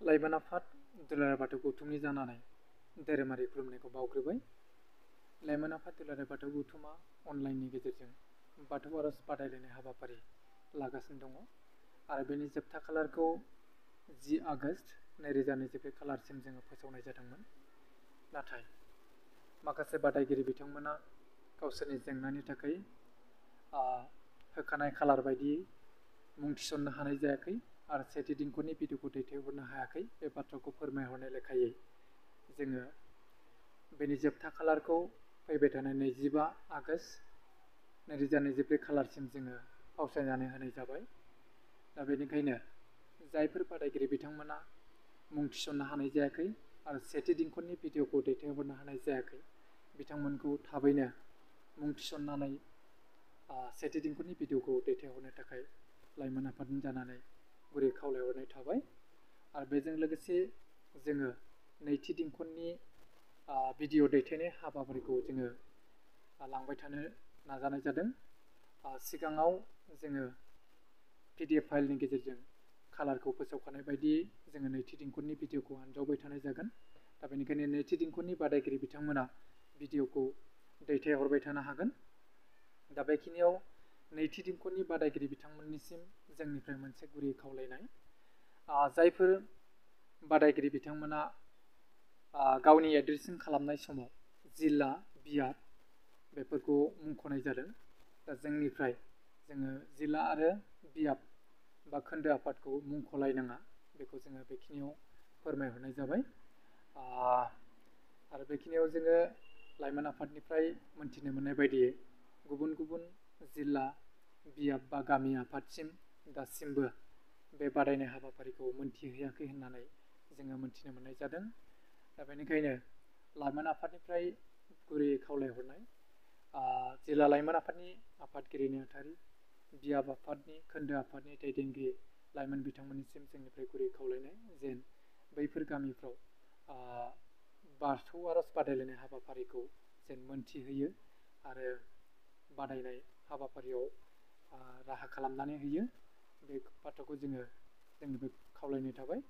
लाइमोन आफाद दुलाराय बाथौ गौथुमनि जानानै धोरोमारि खुलुमनायखौ बावग्रोबाय। लाइमोन आफाद दुलाराय बाथौ गौथुमा अनलाइननि गेजेरजों बाथौ आर'ज बादायलायनाय हाबाफारि लागासिनो दङ आरो बेनि जोबथा खालारखौ 10 आगष्ट 2024 खालारसिम जोङो फोसावनाय जादोंमोन। नाथाय माखासे बादायगिरि बिथांमोना गावसोरनि जेंनानि थाखाय होखानाय खालार बायदियै मुं थिसननो हानाय जायाखै आरो सेथि दिनखरनि भिडिअखौ दैथायहरनो हायाखै। बे बाथ्राखौ फोरमायहरनाय लेखायै जोङो बेनि जोबथा खालारखौ फैबाय थानाय 25 आगष्ट 2024 खालारसिम जोङो फावसायनानै होनाय जाबाय। दा बेनिखायनो जायफोर बादायगिरि बिथांमोना मुं थिसननो हानाय जायाखै आरो सेथि दिनखरनि भिडिअखौ दैथायहरनो हानाय जायाखै बिथांमोनखौ थाबैनो मुं थिसननानै सेथि दिनखरनि भिडिअखौ दैथायहरनो थाखाय लाइमोन आफादनि जानानै गुरै खावलायहरनाय थाबाय। आरो बेजों लोगोसे जोङो नैथि दिनखरनि भिडिअ दैथायनाय हाबाफारिखौ जोङो लांबाय थानो नाजानाय जादों। सिगाङाव जोङो PDF फाइलनि गेजेरजों खालारखौ फोसावखानाय बायदियै जोङो नैथि दिनखरनि भिडिअखौ आनजावबाय थानाय जागोन। दा बेनिखायनो नैथि दिनखरनि बादायगिरि बिथांमोना भिडिअखौ दैथायहरबाय थानो हागोन। दा बेखिनियाव नैथि दिनखरनि बादायगिरि बिथांमोननिसिम जोंनिफ्राय मोनसे गुरै खावलायनाय, जायफोर बादायगिरि बिथांमोना गावनि एड्रेसिं खालामनाय समाव जिल्ला बियाब बेफोरखौ मुंख'नाय जादों। दा जोंनिफ्राय जोङो जिल्ला आरो बियाब बा खोन्दो आफादखौ मुंख'लायनाङा, बेखौ जोङो बेखिनियाव फोरमायहरनाय जाबाय। आरो बेखिनियाव जोङो लाइमोन आफादनिफ्राय मोनथिनो मोननाय बायदियै गुबुन गुबुन जिल्ला बियाब बा गामि आफादसिम दासिमबो बे बादायनाय हाबाफारिखौ मोनथिहैयाखै होननानै जोङो मोनथिनो मोननाय जादों। दा बेनिखायनो लाइमोन आफादनिफ्राय गुरै खावलायहरनाय, जिल्ला लाइमोन आफादनि आफादगिरि नेहाथारि, बियाब आफादनि खोन्दो आफादनि दैदेनगिरि लाइमोन बिथांमोननिसिम जोंनिफ्राय गुरै खावलायनाय जेन बैफोर गामिफ्राव बाथौ आर'ज बादायलायनाय हाबाफारिखौ जेन मोनथिहोयो आरो बादायनाय हाबाफारियाव राहा खालामनानै होयो। बे बाथ्राखौ जोङो जोंनिफ्राय खावलायनाय थाबाय।